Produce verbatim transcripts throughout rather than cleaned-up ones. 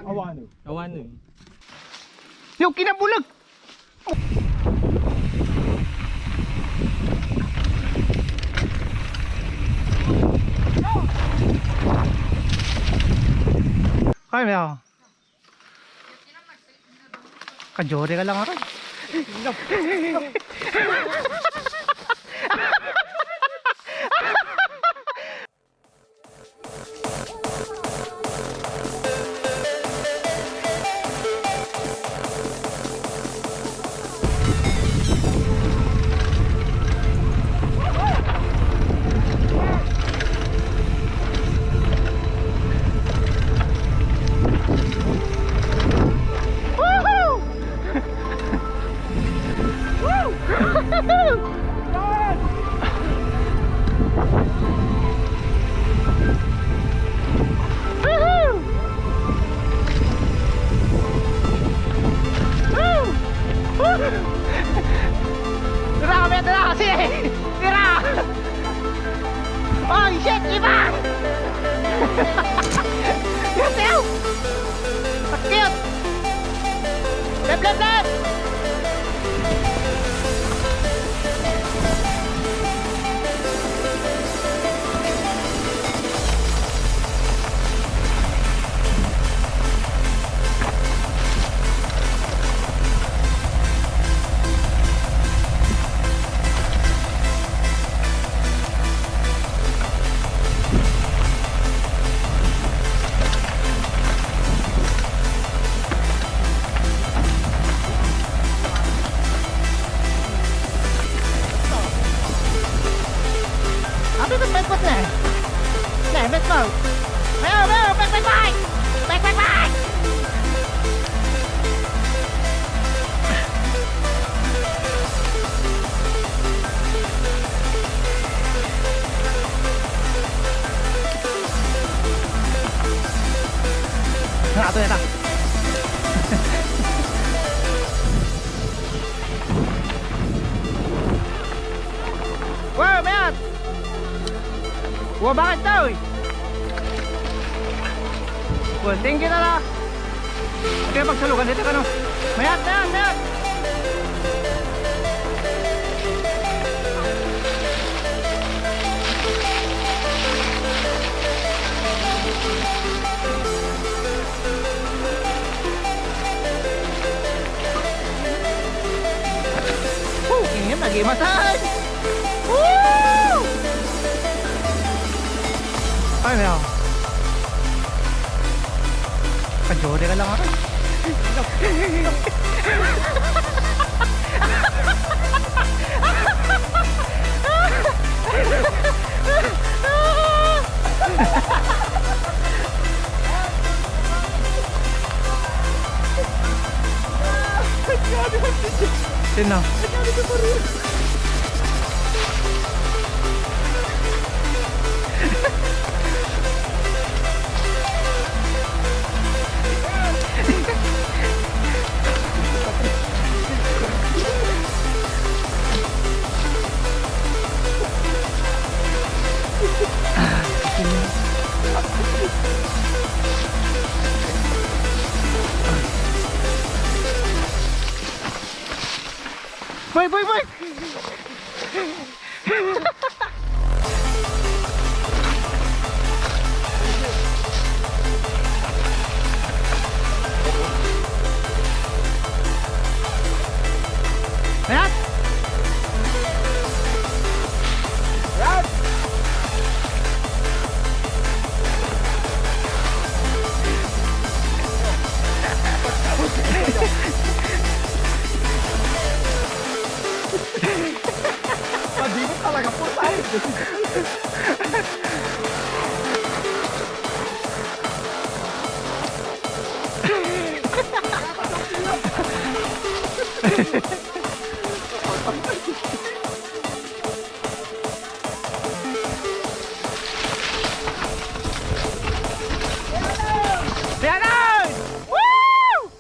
Awan. Awan. Yung kinabulag. Kaya mo. Kajore ka lang ako. Grabe na kasi eh! Tira! Oh, shit! Iba! Cute! Left, left, left! Abi, bet, bet, bet, ne. Ne, bet, bet. Ayo, ayo, bet, bet, bet. Bet, bet, bet. Ato na ta. Wow, mayat! Wa, bakit daw eh? Well, thank you na lang. Okay, pagsalugan dito ka, no? Mayat, mayat, mayat! Woo! Ingem, nag-imatay! Woo! Ano? Kajode ka lang ako. Sino? Boy, boy, boy! Ayan! Ayan! Madimot talaga, puro tayo. Ayan na! Woo!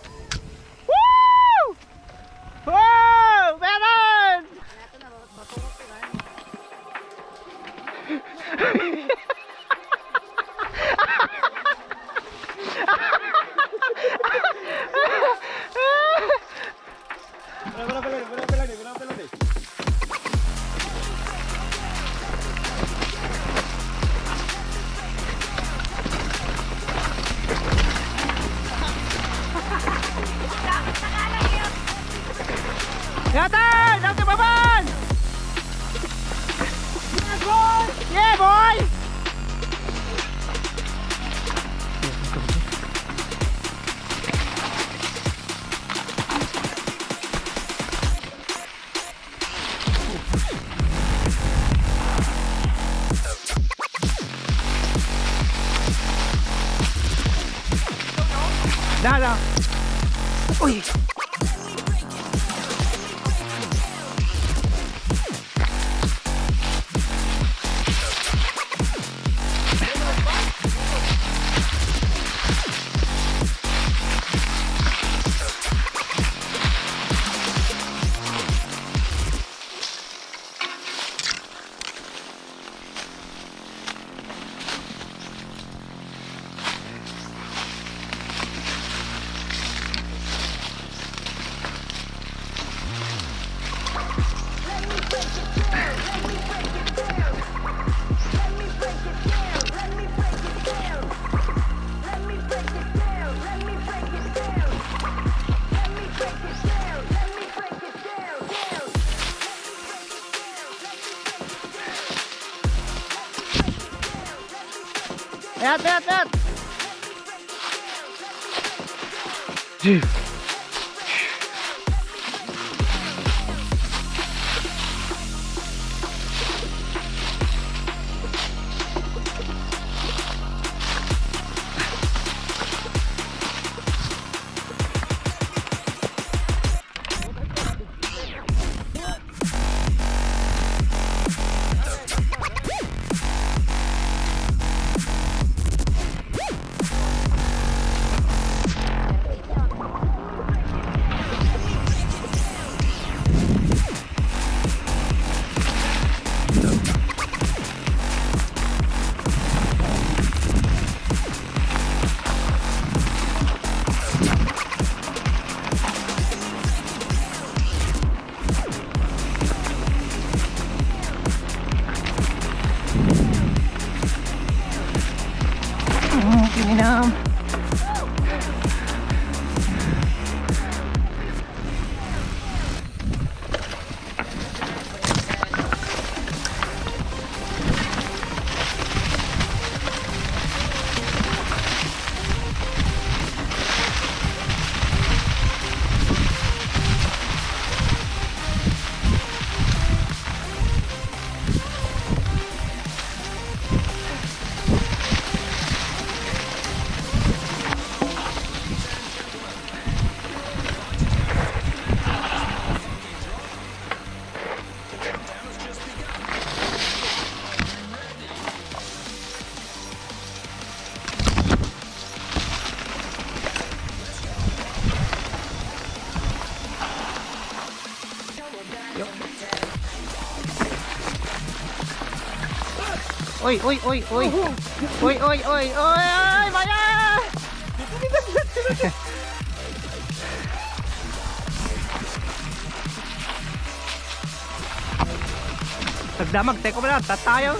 Woo! Wow! Meron! Dala. Uy. Ayat, ayat, ayat. Mm, kininam. Oy, oy, oy, oy. Oy, oy, oy, oy, oy, maya! Nagdamag, teko pala, tatayo.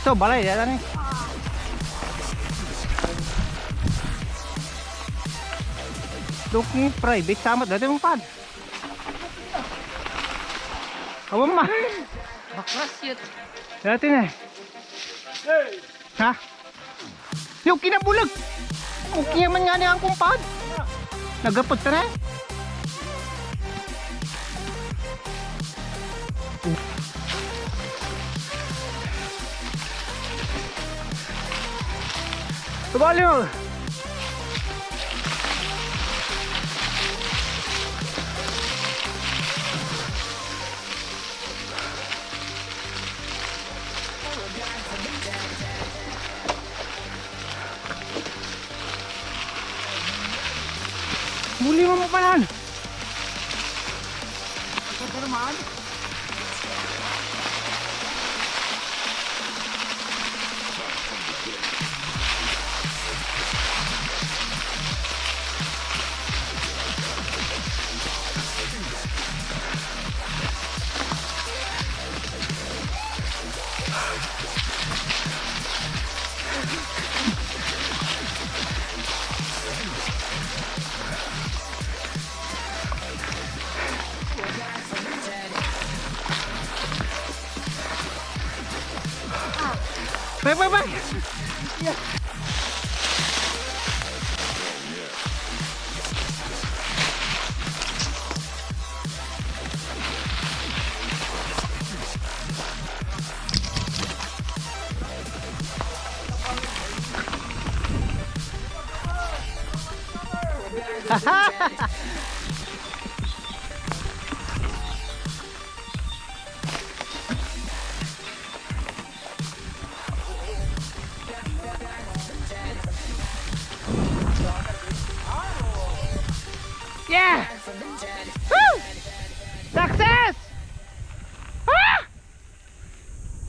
Ito, balay, yan, ano, eh. Looking private, samat, dati mong pad. Awan ma. Baklas yun. Dati na eh. Ha? Yung kinabulag. Okay naman nga niya ang kumpad. Nagapot ka na eh. Tumali mo. Muli mo mo kanan. Ito pa naman. Bay, bay, bay! Yeah!